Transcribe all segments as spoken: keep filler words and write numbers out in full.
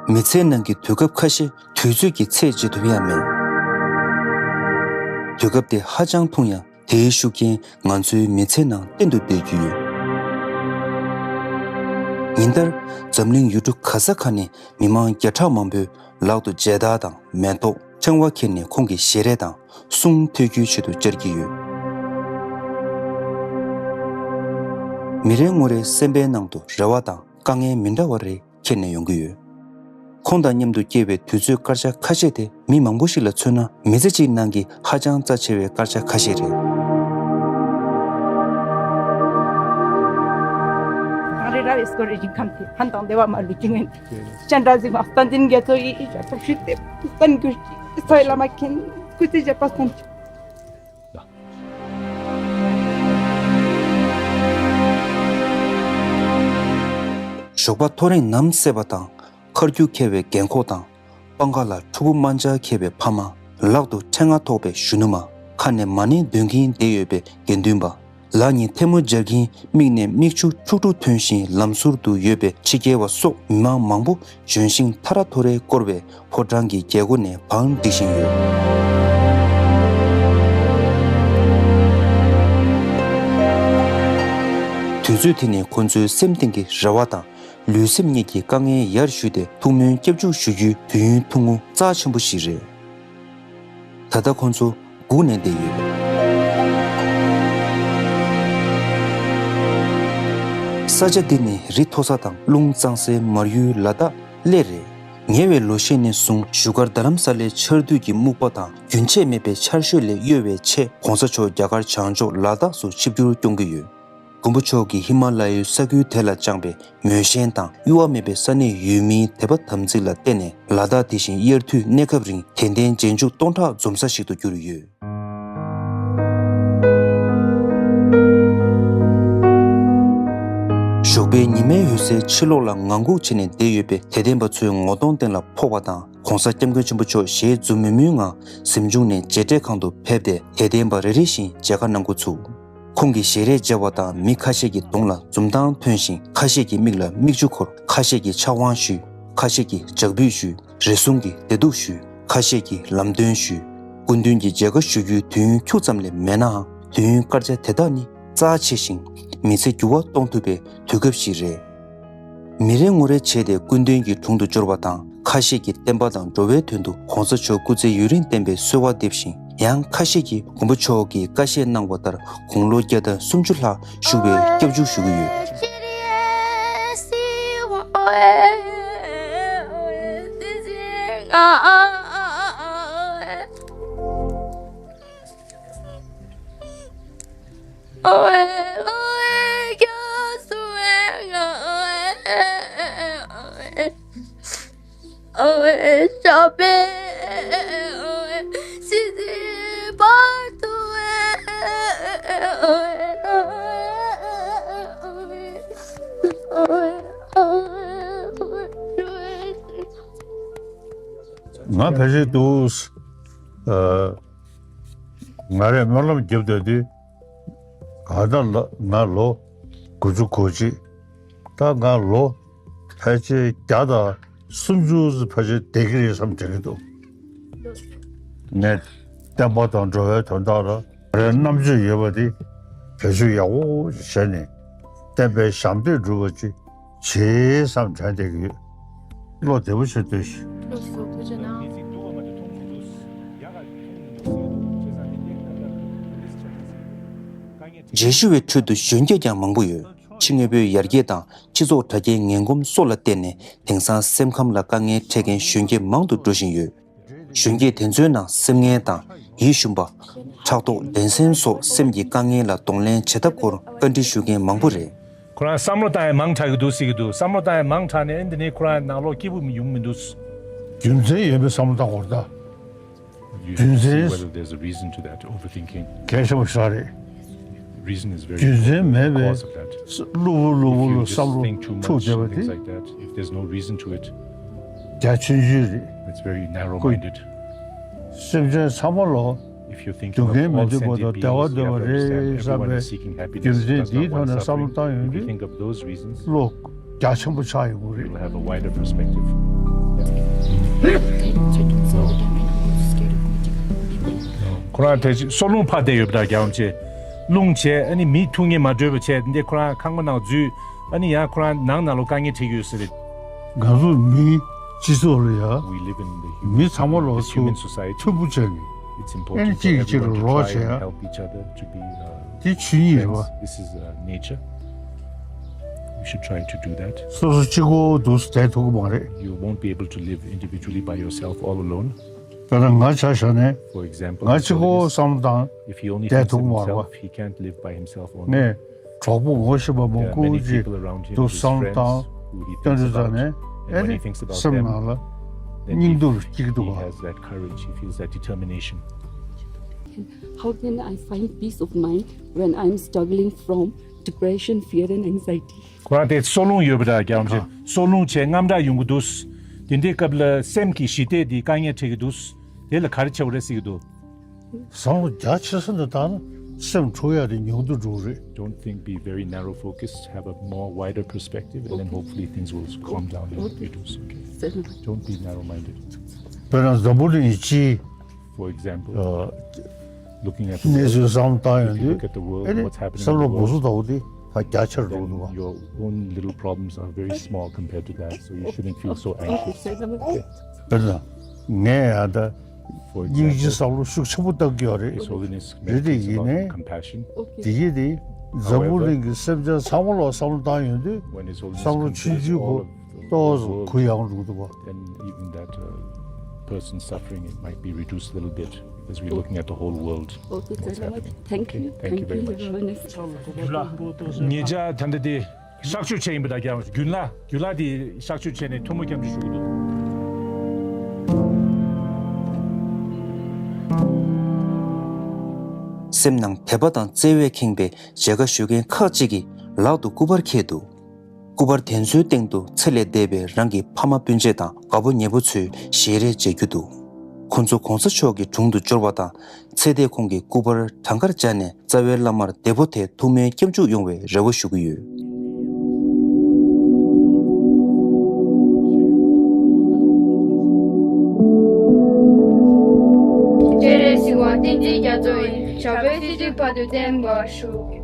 མི་ཚེའི་ནང་གི་དུས་སྐབས་ཁ་ཤས་དུས་ཚོད་ཀྱིས་ཚད་འཇལ་ཐུབ་ཡ་མེད། དུས་སྐབས་དེ་ཧ་ཅང་ཐུང་ཡང་། དེའི་ཤུགས་རྐྱེན་ང་ཚོའི་མི་ཚེ་ནང་བརྟན་དུ་སྡོད་ཀྱི་ཡོད། ཉིན་ལྟར་འཛམ་གླིང་ཡུལ་གྲུ་ག་ས་ག་ནས་མི་མང་བརྒྱ་ཕྲག་མང་པོས་ལག་ཏུ་མཇལ་དར་དང་མེ་ཏོག་ཕྲེང་བ་འཁྱེར་ནས་ཁོང་གི་ཞལ་རས་དང་གསུང་ཐོས་རྒྱུའི་ཆེད་དུ་བཅར་གྱི་ཡོད། མི་རེ་ངོ་རེའི་སེམས་པའི་ནང་དུ་རེ་བ་དང་དཀའ་ངལ་མི་འདྲ་བ་རེ་འཁྱེར་ནས་ཡོང་གི་ཡོད། ཁོང་དང་མཉམ་དུ་སྐྱེལ་བའི་དུས་ཚོད་སྐར་ཆ་ཁ་ཤས་དེ་མི་མང་པོ་ཞིག་ལ་མཚོན་ན་མི་ཚེ་གཅིག་ནང་གི་ཧ་ཅང་རྩ་ཆེ་བའི་སྐར་ཆ་ཁ་ཤས་རེད། གངས་རི་ར་བའི་སྐོར་རི་རིགས་ཁམས་ཏེ་ཕན་དང་བདེ་བ་མ་ལུས་ཀྱི་ངན། སྤྱན་རས་གཟིགས་དམར་སྟོན་འཛིན་རྒྱ་མཚོ་ཡི་ཞབས་ཞུས་ཏེ་བསྟན་འགྱུར་གྱི་སོའི་བླ་མ་མཁྱེན་སྐུ་ཚེ་ཞབས་པ་སྟོན། ཞོགས་པ་ཐོ་རེངས་ནམ་བསྲེས་པ་དང་། ཁར་རྒྱུག་འཁྱེར་བའི་རྒན་འཁོགས་དང་། པང་ཁ་ལ་ཕྲུ་གུ་དམར་འབྱར་འཁྱེར་བའི་ཕ་མ། ལག་ཏུ་ཕྲེང་བ་ཐོགས་པའི་གཞོན་ནུ་མ། ཁ་ནས་མ་ཎི་འདོན་གྱིན་བསྡད་ཡོད་པའི་དགེ་འདུན་པ། ལག་གཉིས་ཐལ་མོ་སྦྱར་གྱིན་མིག་ནས་མིག་ཆུ་ཁྲུག་ཁྲུག་ཐོན་བཞིན་ལམ་ཟུར་དུ་ཡོད་པའི་ཕྱི་རྒྱལ་བ་སོགས་མི་མང་མང་པོ་ལྗོན་ཤིང་ཐ་ར་ཐོ་རེ་བསྐོར་བའི་ཕོ་བྲང་གི་རྒྱལ་སྒོ་ནས་བང་སྒྲིག་བཞིན་ཡོད། དུས་ཚོད་དེ་ནི་ཁོ་ཚོའི་སེམས་གཏིང་གི་རེ་བ་དང་། ལུས་སེམས་གཉིས་ཀྱི་དཀའ་ངལ་ཡར་ཞུས་ཏེ་ཐུགས་སྨོན་སྐྱབས་འཇུག་ཞུ་རྒྱུའི་དུས་ཡུན་ཐུང་ངུ་རྩ་ཆེན་པོ་ཞིག་རེད། ད་ལྟ་ཁོང་ཚོ་སྒུག་ནས་བསྡད་ཡོད། ས་ཆ་འདི་ནི་རི་མཐོ་ས་དང་རླུང་གཙང་སའི་མར་ཡུལ་ལ་དྭགས་གླེ་རེད། ཉེ་བའི་ལོ་ཤས་ནས་བཟུང་བཞུགས་སྒར་རྡ་རམ་ས་ལའི་ཆར་དུས་ཀྱི་སྨུག་པ་དང་རྒྱུན་ཆད་མེད་པའི་ཆར་ཞོད་ལས་གཡོལ་བའི་ཆེད་༸གོང་ས་མཆོག་རྒྱ་གར་བྱང་ཕྱོགས་ལ་དྭགས་སུ་ཆིབས་བསྒྱུར་སྐྱོང་གི་ཡོད། མགོན་པོ་མཆོག་གིས་ཧི་མ་ལ་ཡའི་ས་ཁུལ་དེ་ལ་བཅངས་པའི་མོས་ཞེན་དང་གཡོ་བ་མེད་པའི་ས་གནས་ཡུལ་མིའི་དད་པ་དམ་ཚིག་ལ་བརྟེན་ནས་ལ་དྭགས་དེ་བཞིན་དབྱར་དུས་གནས་སྐབས་རིང་དད་ལྡན་རྗེས་འཇུག་སྟོང་ཕྲག་འཛོམས་ས་ཞིག་ཏུ་གྱུར་ཡོད། ཞོགས་པའི་ཉི་མའི་འོད་ཟེར་ཕྱི་ལོགས་ལ་ངང་སྒུག་བྱས་ནས་བསྡད་ཡོད་པའི་དད་ལྡན་པ་ཚོའི་ངོ་གདོང་སྟེང་ལ་ཕོག་པ་དང་༸གོང་ས་༸སྐྱབས་མགོན་ཆེན་པོ་མཆོག་ཞལ་འཛུམ་དམུལ་དམུལ་ངང་གཟིམ་ཆུང་ནས་མཇལ་འཕྲད་ཁང་དུ་ཕེབས་ཏེ་དད་ལྡན་པ་རེ་རེ་བཞིན་མཇལ་ཁ་གནང་འགོ་ཚུགས། ཁོང་གིས་ཞལ་རས་མཇལ་བ་དང་མི་ཁ་ཤས་ཀྱི་གདོང་ལ་འཛུམ་མདངས་ཐོན་ཞིང་ཁ་ཤས་ཀྱི་མིག་ལ་མིག་ཆུ་འཁོར། ཁ་ཤས་ཀྱིས་ཕྱག་དབང་ཞུས། ཁ་ཤས་ཀྱིས་ལྗགས་འབུལ་ཞུས། རེ་ཟུང་གིས་བདེ་སྡུག་ཞུས། ཁ་ཤས་ཀྱིས་ལམ་སྟོན་ཞུས། སྐུ་མདུན་གྱི་མཇལ་ཁ་ཞུ་རྒྱུའི་དུས་ཡུན་ཁྱུག་ཙམ་ལས་མེད་ནའང་དུས་ཡུན་སྐར་ཆ་དེ་དག་ནི་རྩ་ཆེ་ཞིང་མི་ཚེ་འགྱུར་བ་གཏོང་ཐུབ་པའི་དུས་སྐབས་ཤིག་རེད། མི་རེ་ངོ་རེ་བྱས་ཏེ་སྐུ་མདུན་གྱི་དྲུང་དུ་འབྱོར་བ་དང་ཁ་ཤས་ཀྱིས་བསྟན་པ་དང་འགྲོ་བའི་དོན་དུ་༸གོང་ས་མཆོག་སྐུ་ཚེ་ཡུན་རིང་བརྟན་པའི་གསོལ་བ་འདེབས་ཤིང་། ཡང་ཁ་ཤས་ཀྱིས་མགོན་པོ་མཆོག་གིས་བཀའ་བཤད་གནང་བ་ལྟར་དགུང་ལོ་བརྒྱ་དང་སུམ་ཅུ་ལྷག་བཞུགས་པའི་སྐྱབས་འཇུག་ཞུ་གི་ཡོད། ང་ཕལ་ཆེར་འདུག་ཨ། ང་རས་སྨོན་ལམ་རྒྱབ་སྡོད་དུས། གང་ལྟར་ལ་ང་ལོ་དགུ་བཅུ་གོ་གཅིག་ད་ང་ལོ་ཕལ་ཆེར་བརྒྱ་དང་སུམ་ཅུ་ཙམ་ཕལ་ཆེར་བསྡད་ཀྱི་རེད་བསམ་དྲན་གྱི་འདུག་ངས་བསྟན་པ་དང་འགྲོ་བའི་དོན་དག་ལ་ང་རའི་རྣམ་དཔྱོད་ཡོད་པ་དེ་བེད་སྤྱོད་ཡག་པོ་བྱས་ནས་བསྟན་པའི་ཞབས་འདེགས་སྒྲུབ་པ་ཅིག་བྱེད་བསམ་དྲན་བསྡད་ཀྱི་ཡོད། བློ་བདེ་པོ་བྱེད་སྡོད་ཤིག་རྗེས་ཤུལ་བའི་ཁྲོད་དུ་གཞོན་སྐྱེས་ཀྱང་མང་པོ་ཡོད། ཕྱི་དངོས་པོའི་ཡར་རྒྱས་དང་སྤྱི་ཚོགས་དྲ་རྒྱའི་ངན་གོམས་སོགས་ལ་བརྟེན་ནས་དེང་སང་སེམས་ཁམས་ལ་དཀའ་ངལ་འཕྲད་མཁན་གཞོན་སྐྱེས་མང་དུ་འགྲོ་བཞིན་ཡོད། གཞོན་སྐྱེས་དེ་ཚོའི་ནང་སེམས་ངན་དང་ཡིད་ཞུམ་པ། ཕྲག་དོག་བདེན་སེམས་སོགས་སེམས་ཀྱི་དཀའ་ངལ་ལ་གདོང་ལེན་བྱེད་ཐབས་སྐོར་བཀའ་འདྲི་ཞུ་མཁན་མང་པོ་རེད། ཁོ་རང་བསམ་བློ་བཏང་ཡ་མང་དྲགས་ཀྱི་འདུག་ཟེར་གྱི་འདུག་བསམ་བློ་བཏང་ཡ་མང་དྲགས་ནས་འདི་ནས་ཁོ་རང་ནང་ལོགས་སྐྱིད་པོ་ཡོང་མི་འདུག་རྒྱུ་མཚན་ཡོད་པའི་བསམ་བློ་བཏང་དགོས་རེད་ད། You have to see whether there's a reason to that overthinking. རྒྱུ་མཚན་གལ་ཆེན་པོ་ཞིག་རེད། Reason is very important. རྒྱུ་མཚན་མེད་པའི་གློ་བུར་གློ་བུར་ལ་བསམ་བློ་འཁྲུག་བསྡད་པ་དེ་རྒྱ་ཆུང་ཆུང་རེད། སེམས་ཅན་ཚང་མ་ལ་སྡུག་བསྔལ་མི་འདོད་པ་དང་བདེ་བ་འདོད་པ་རེད་བསམ་པའི་རྒྱུ་མཚན་འདིའི་ཐོག་ནས་བསམ་བློ་བཏང་ཡོང་དུས་བློ་རྒྱ་ཆེན་པོ་ཆགས་ཡོང་གི་རེད། ཁོ་རང་དེ་སོ་རླུང་འཕར་བསྡད་ཡོད་པ་འདྲ། རྒྱལ་བ་རིན་པོ་ཆེ། རླུང་བྱས། ཨ་ནི་མིའི་ཐུགས་མཉེས་མ་གྲོལ་བ་བྱས། འདི་ཁོ་རང་ཁང་པ་ནང་འཛུལ། ཨ་ནི་ཡང་ཁོ་རང་ནང་ན་ལོགས་དཀའ་ངལ་འཕྲད་ཀྱི་ཡོད་ས་རེད། ང་ཚོ་མིའི་སྤྱི་ཚོགས་ལ་ཡ། We live in the human, མི་ཚང་མ་ལོགས་this human སུ་society. མཐུན་པོ་བྱས་ནས། It's ཨ་ནི་important གཅིག་གིས་for གཅིག་everyone ལ་to རོགས try བྱེད་and ཡ། help each other to be, uh, དེ་ཆོས་ཉིད་རེད་པ། Friends. This is, uh, nature. We should try to do that. སོ་སོ་གཅིག་པོ་འདུག་བསྡད་ཐུབ་ཀྱི་མ་རེད། You won't be able to live individually by yourself all alone. དཔེར་ན་ང་ཆ་བཞག་ན། For example, ང་གཅིག་པོ་བསམ་བློ་བཏང་། If he only བསྡད་thinks of ཐུབ་ཀྱི་མ་རེད་པ། Himself, he can't live by himself only. ངས་གྲོགས་པོ་ངོ་ཤེས་པ་མང་པོ་ཅིག་འདུག་བསམ་བློ་བཏང་། སྟོན་དུས་ཙང་ནས་ཨེ་ནི་སེམས་ནང་ལ་སྙིང་སྡུག་སྐྱེ་གི་འདུག་ག། How can I find peace of mind when I'm struggling from depression, fear and anxiety? ཁོ་རང་དེ་སོ་རླུང་ཡོད་པ་འདྲ། རྒྱལ་བ་རིན་པོ་ཆེ། སོ་རླུང་བྱས། དངངས་སྐྲག་ཡོང་གི་འདུག། དེ་འདྲའི་སྐབས་ལ་སེམས་ཀྱི་ཞི་བདེ་འདི་དཀའ་ངལ་འཕྲད་ཀྱི་འདུག། དེ་ལ་ག་རེ་བྱེད་དགོས་རེད་ཟེར་གྱི་འདུག། བསམ་བློ་རྒྱ་ཆེ་ས་ནས་བཏང་ན་སེམས་འཁྲུག་ཡ་དེ་ཉུང་དུ་འགྲོ་གི་རེད། Don't think, be very narrow focused, have a more wider perspective, and then hopefully things will calm down and reduce, okay? Don't be narrow minded. དཔེར་ན་འཛམ་བུ་གླིང་གི་སྤྱིའི For example, looking at the གནས་ཚུལ་བསམ་བློ་བཏང་ཡོང་དུས། ཨེ་ནི་བསམ་བློ་སྦུ་སུ་དོག་དེ་ཕར་རྒྱ་ཆེར་འགྲོ་གི་འདུག་ག། Then your own little problems are very small compared to that, so you shouldn't feel so anxious. དཔེར་ན་ངས་ཡང་ད་སྙིང་རྗེ་བསམ་བློ་ཤུགས་ཆེན་པོ་བཏང་གི་ཡོད་རེད། རེད་དེ་ཡིན་ནའི་དེ་གི་དེ་འཛམ་བུ་གླིང་གི་སེམས་ཅན་ཚང་མ་ལ་བསམ་བློ་བཏང་ཡོང་དུས་བསམ་བློ་ཆུང་ཆུང་པོ་ཏོག་ཙམ་གུ་ཡངས་འགྲོ་གི་འདུག་ག། Then even that, uh, person's suffering, it might be reduced a little bit as we're looking at the whole world. Okay, what's happening. Thank you. Okay, thank you very much. ཉེ་ཆར་ད་ལྟ་དེ་གཤག་བཅོས་བྱས་ཡིན་པ་འདྲ། རྒྱལ་བ་རྒྱུན་ལ་རྒྱུན་ལ་དེ་གཤག་བཅོས་བྱས་ནས་ཐུགས་སྨོན་སྐྱབས་འཇུག་ཞུ་གི་འདུག། སེམས་ནང་དད་པ་དང་བརྩེ་བས་ཁེངས་པའི་མཇལ་ཁ་ཞུ་མཁན་ཁག་ཅིག་གིས་ལག་ཏུ་སྐུ་པར་འཁྱེར་འདུག། སྐུ་པར་དེ་ཚོའི་སྟེང་དུ་ཚེ་ལས་འདས་པའི་རང་གི་ཕ་མ་སྤུན་མཆེད་དང་དགའ་པོ་ཉེ་པོ་ཚོས་ཞལ་རས་མཇལ་རྒྱུ་འདུག། ཁོ་ཚོ་གོང་ས་མཆོག་གི་དྲུང་དུ་འབྱོར་བ་དང་། ཚེ་འདས་ཁོང་གི་སྐུ་པར་བྲང་ཁར་སྦྱར་ནས་རྩ་བའི་བླ་མར་བདེ་པོ་དེ་ཐུགས་སྨོན་སྐྱབས་འཇུག་ཡོང་བའི་རེ་བ་ཞུ་གི་ཡོད། སྤྱན་རས་གཟིགས་དབང་བསྟན་འཛིན་རྒྱ་མཚོ་ཡི་ཞབས་པད་སྲིད་མཐའི་བར་དུ་བརྟན་པར་ཤོག།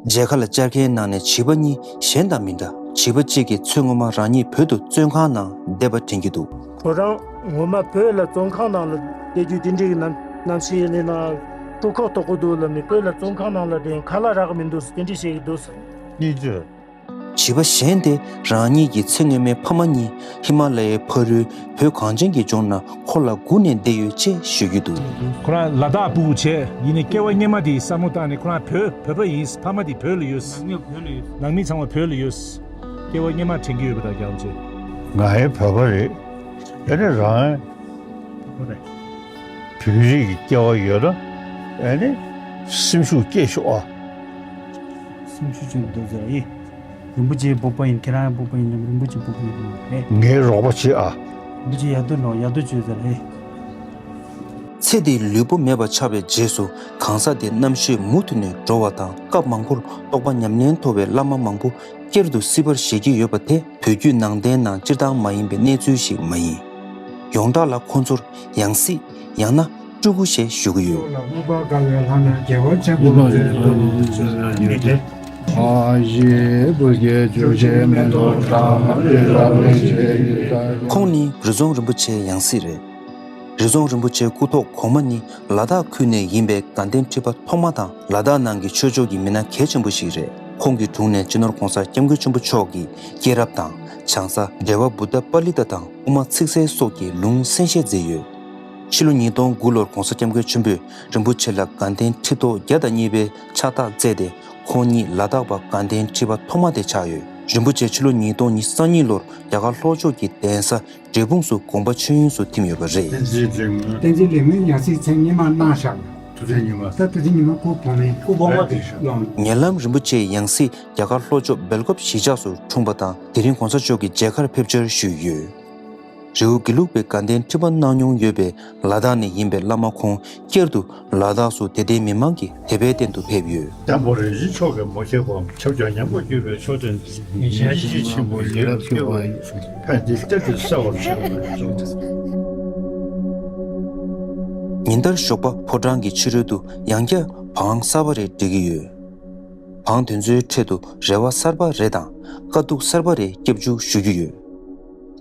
མཇལ་ཁ་ལ་བཅར་མཁན་ནང་ནས་བྱིས་པ་གཉིས་གཞན་དང་མི་འདྲ། བྱིས་པ་གཅིག་གིས་ཚེ་སྔོན་མ་རང་ཉིད་བོད་དུ་བཙོན་ཁང་ནང་བསྡད་པ་དྲན་གྱི་འདུག། ཁོ་རང་ངོ་མ་བོད་ལ་བཙོན་ཁང་ནང་ལ་བསྡད་རྒྱུ་དེ་འདྲའི་གི་ནམ་ནམ་ཞིག་ཡིན་ན་སྤུ་ཁོག་དོག་པོ་འདུག་ལབ་ནས། བོད་ལ་བཙོན་ཁང་ནང་ལ་བསྡད་ཁ་ལག་རག་གི་མི་འདུག་ཟེར་དེ་འདྲ་བཤད་ཀྱི་འདུག་ཟེར། གཉིས་བརྗོད། བྱིས་པ་གཞན་དེ་རང་ཉིད་ཀྱི་ཚེ་སྔོན་མའི་ཕ་མ་གཉིས་ཧི་མ་ལ་ཡའི་ཕ་རོལ་བོད་གངས་ཅན་གྱི་ལྗོངས་ན་འཁོར་ལ་སྒུག་ནས་བསྡད་ཡོད་ཅེས་ཞུ་རྒྱུ་འདུག། ཁོ་རང་ལ་དྭགས་སྤུ་གུ་བྱས། ཡིན་ནའི་སྐྱེ་བ་སྔོན་མ་དེ་བསམ་བློ་བཏང་ནས་ཁོ་རང་བོད་བོད་པ་ཡིན། ཕ་མ་དེ་བོད་ལ་ཡོད། ནང་མི་ཚང་མ་བོད་ལ་ཡོད། སྐྱེ་བ་སྔོན་མ་དྲན་གྱི་ཡོད་པ་དང་རྒྱག་བྱས། ང་ཡང་བོད་པ་རེད། དེ་ནས་རང་བོད་རིགས་ཀྱི་སྐྱེ་བ་ཡོད་ན་ཨེ་ནི་སེམས་ཤུགས་སྐྱེད་ཤོག་ཨ། སེམས་ཤུགས་ཅན་འདུག་ཟེར་ཡིན། རིན་པོ་ཆེའི་སྤོབས་པ་ཡིན། ཁྱེད་རང་ཡང་སྤོབས་པ་ཡིན་ནམ། རིན་པོ་ཆེའི་སྤོབས་པ་ཡིན་ནམ་རེད། ངའི་རོགས་པ་བྱེད་ཨ། རིན་པོ་ཆེ་ཡག་སྡུག་ནོ་ཡག་སྡུག་བྱོས་ཟེར་ཧེ། ཚེ་འདིའི་ལུས་པོ་མེད་པར་ཆགས་པའི་རྗེས་སུ་གང་ཟག་དེ་རྣམ་ཤེས་མུ་མཐུད་ནས་འགྲོ་བ་དང་། སྐབས་མང་པོར་རྟོགས་པ་ཉམས་ལེན་ཐོབ་པའི་བླ་མ་མང་པོ་བསྐྱར་དུ་སྲིད་པར་བཞེད་ཀྱི་ཡོད་པ་དེ་བོད་བརྒྱུད་ནང་བསྟན་ནང་སྤྱིར་བཏང་མ་ཡིན་པའི་གནས་ཚུལ་ཞིག་མ་ཡིན། ཡོངས་གྲགས་ལ་ཁོ་ཚོར་ཡང་སྲིད་ཡང་ན་སྤྲུལ་སྐུ་ཞེས་ཞུ་གི་ཡོད། ཁོང་ནི་རི་རྫོང་རིན་པོ་ཆེའི་ཡང་སྲིད་རེད། རི་རྫོང་རིན་པོ་ཆེའི་སྐུ་ཐོག་གོང་མ་ནི་ལ་དྭགས་ཁུལ་ནས་ཡིན་པའི་དགའ་ལྡན་ཁྲི་པ་ཐོག་མ་དང་། ལ་དྭགས་ནང་གི་ཆོས་ཕྱོགས་ཀྱི་མི་སྣ་གལ་ཆེན་པོ་ཞིག་རེད། ཁོང་གི་དྲུང་ནས་སྤྱི་ནོར་༸གོང་ས་༸སྐྱབས་མགོན་ཆེན་པོ་མཆོག་གིས་སྐྱེས་རབས་དང་། བྱང་ས་འབྲེལ་བ་བུདྡྷ་པཱ་ལི་ཏ་དང་དབུ་མ་ཚིག་གསལ་སོགས་ཀྱི་ལུང་གསན་བཤད་མཛད་ཡོད། ཕྱི་ལོ་ཉིས་སྟོང་དགུ་ལོར་༸གོང་ས་༸སྐྱབས་མགོན་ཆེན་པོས་རིན་པོ་ཆེ་ལ་དགའ་ལྡན་ཁྲི་ཐོག་བརྒྱ་དང་གཉིས་པའི་ཕྱག་རྟགས་བསྩལ་ཏེ། ཁོང་ཉིད་ལ་དྭགས་པ་དགའ་ལྡན་ཁྲི་པ་ཐོག་མ་དེ་ཆགས་ཡོད། རིན་པོ་ཆེ་ཕྱི་ལོ་ཉིས་སྟོང་ཉི་ཤུ་རྩ་གཉིས་ལོར་རྒྱ་གར་ལྷོ་ཕྱོགས་ཀྱི་གདན་ས་འབྲས་སྤུངས་སུ་དགོངས་པ་ཆོས་དབྱིངས་སུ་ཐིམ་ཡོད་པ་རེད། བསྟན་འཛིན་ལེགས་སྨོན་ཡང་སྲིད་མཚན་སྔོན་མ་གནང་བཞག་ད་དེ་རིང་ཉི་མ་སྐུ་གོང་མའི་སྐུ་གོང་མ་དེ་ཉེ་ལམ་རིན་པོ་ཆེའི་ཡང་སྲིད་རྒྱ་གར་ལྷོ་ཕྱོགས་སྦེལ་ཀོབ་གཞིས་ཆགས་སུ་འཁྲུངས་པ་དང་། དེ་རིང་༸གོང་ས་མཆོག་གི་མཇལ་ཁར་ཕེབས་འབྱོར་ཞུས་ཡོད། རི་བོ་དགེ་ལུགས་པའི་དགའ་ལྡན་ཁྲི་པ་གནང་མྱོང་ཡོད་པའི་ལ་དྭགས་ནས་ཡིན་པའི་བླ་མ་ཁོང་བསྐྱར་དུ་ལ་དྭགས་སུ་དད་ལྡན་མི་མང་གི་དད་པའི་རྟེན་དུ་ཕེབས་ཡོད། བསྟན་པ་རིན་ཆེན་མཆོག་གི་མ་ཁྱབ་པའམ་ཁྱབ་བྱ་ཉམས་པར་གྱུར་པའི་མཆོག་ལྡན་སྙིང་རྗེ་ཆེན་པོ་ཡིད་རབ་བསྐྱོད་པ་ཡིས་ཕན་བདེ་གཏེར་དུ་གསལ་བར་བྱེད་པ། ཉིན་ལྟར་ཞོགས་པ་ཕོ་བྲང་གི་ཕྱི་རོལ་དུ་ཡང་བསྐྱར་བང་གསར་པ་རེ་སྒྲིག་གི་ཡོད། བང་དེ་ཚོའི་འཕྲལ་དུ་རེ་བ་གསར་པ་རེ་དང་དཀའ་སྡུག་གསར་པ་རེ་སྐྱབས་འཇུག་ཞུ་རྒྱུ་ཡོད།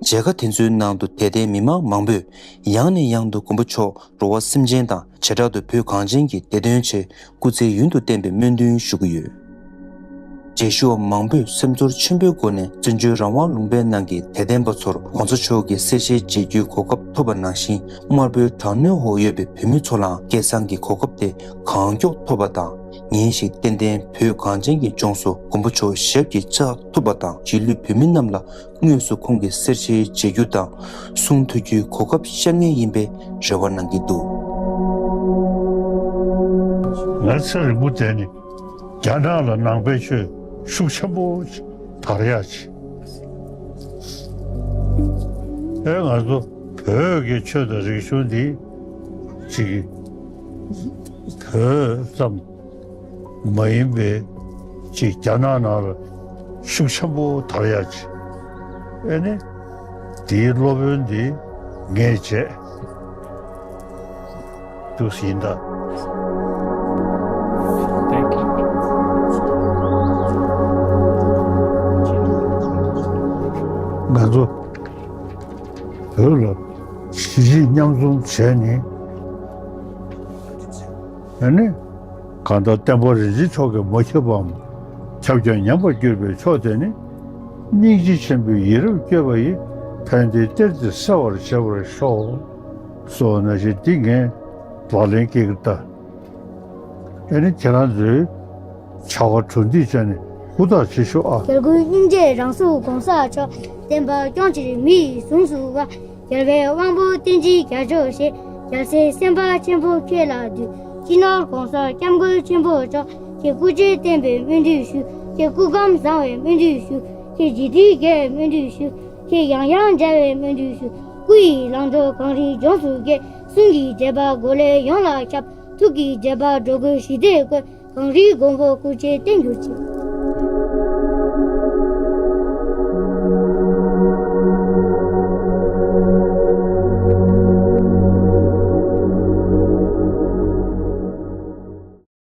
མཇལ་ཁ་དེ་ཚོའི་ནང་དུ་དད་ལྡན་མི་མང་མང་པོས་ཡང་ནས་ཡང་དུ་མགོན་པོ་མཆོག་འགྲོ་བ་སེམས་ཅན་དང་བྱེ་བྲག་ཏུ་བོད་གངས་ཅན་གྱི་བདེ་དོན་ཆེད་སྐུ་ཚེ་ཡུན་དུ་བརྟན་པའི་སྨོན་འདུན་ཞུ་གི་ཡོད། མཇལ་ཞུ་བ་མང་པོས་སེམས་ཚོར་ཆེན་པོའི་སྒོ་ནས་བཙན་བྱོལ་རང་དབང་ལུང་པའི་ནང་གི་དད་ལྡན་པ་ཚོར་༸གོང་ས་མཆོག་གི་གསལ་བཤད་མཇལ་རྒྱུའི་གོ་སྐབས་ཐོབ་པ་ནང་བཞིན། དམར་པོའི་དྲག་གནོན་འོག་ཡོད་པའི་བོད་མི་ཚོ་ལའང་སྐལ་བཟང་གི་གོ་སྐབས་དེ་གང་མགྱོགས་ཐོབ་པ་དང་། ཉིན་ཞིག་ཏན་ཏན་བོད་གངས་ཅན་གྱི་ལྗོངས་སུ་མགོན་པོ་མཆོག་ཞབས་ཀྱིས་བཅགས་ཐུབ་པ་དང་། གཞིས་ལུས་བོད་མི་རྣམས་ལ་དངོས་སུ་ཁོང་གི་གསལ་བཤད་མཇལ་རྒྱུ་དང་གསུང་ཐོས་རྒྱུའི་གོ་སྐབས་ཤར་ངེས་ཡིན་པའི་རེ་བ་གནང་གི་འདུག། ང་ཚེ་རིང་པོ་བསྡད་ནས་རྒྱ་ནག་ལ་ནང་པའི་ཆོས་ཤུགས་ཆེན་པོ་དར་ཡག་ཅིག། ཨེ་ང་ཚོ་བོད་ཀྱི་ཆོས་དང་རིག་གཞུང་འདི་ཅིག་བོད་ཙམ་མ་ཡིན་པའི་ཅིག་རྒྱ་ནག་ནང་ལ་ཤུགས་ཆེན་པོ་དར་ཡག་ཅིག། ཨེ་ནི་དེའི་སློབ་དཔོན་འདི་ངས་བྱས། འདུག་ཡིན་ད། ང་ཚོ་བོད་ལ་གཞིས་བྱེས་མཉམ་འཛོམས་བྱས་ནས། ཨ་ནི། གང་ལྟར་བསྟན་པ་རིན་ཆེན་མཆོག་གི་མ་ཁྱབ་པའམ། ཁྱབ་ཀྱང་ཉམས་པར་གྱུར་པའི་མཆོག་དེ་ནི། སྙིང་རྗེ་ཆེན་པོའི་ཡིད་རབ་བསྐྱོད་པ་ཡིས་ཕན་བདེའི་གཏེར་དེ་གསལ་བར་བྱེད་པར་ཤོག། སོགས་ནང་བཞིན་འདི་ངས་ལག་ལེན་བཀལ་གྱི་ད། ཨ་ནི་ཁྱེད་རང་ཚོས་བྱ་བ་གྲུབ་འདེགས་བྱས་ནས་ཧུར་ཐག་བྱེད་ཤོག་ཨ། རྒྱལ་ཀུན་སྙིང་རྗེ་རང་གཟུགས་གོང་ས་མཆོག། བསྟན་པ་སྐྱོང་ཕྱིར་མི་ཡི་གཟུངས་སུ་བབ། རྒྱལ་བའི་དབང་པོ་བསྟན་འཛིན་རྒྱ་མཚོ་ཞེས། རྒྱལ་སྲས་སེམས་དཔའ་ཆེན་པོ་ཁྱེད་ལ་འདུད། སྤྱི་ནོར་༸གོང་ས་༸སྐྱབས་མགོན་ཆེན་པོ་མཆོག། ཁྱེད་སྐུ་ཚེ་བརྟན་པའི་སྨོན་འདུན་ཞུ། ཁྱེད་སྐུ་ཁམས་བཟང་བའི་སྨོན་འདུན་ཞུ། ཁྱེད་རྗེས་མཐུད་རྒྱས་པའི་སྨོན་འདུན་ཞུ། ཁྱེད་ཡང་ཡང་མཇལ་བའི་སྨོན་འདུན་ཞུ། སྐུ་ཡི་ལང་ཚོ་གངས་རིའི་ལྗོངས་སུ་རྒྱས། གསུང་གི་བརྗོད་པ་སྒོ་ལས་ཡོངས་ལ་ཁྱབ། ཐུགས་ཀྱི་བརྗོད་པ་འགྲོ་ཀུན་ཞི་བདེའི་བཀོད། གངས་རིའི་མགོན་པོ་སྐུ་ཚེ་བརྟན་གྱུར་ཅིག།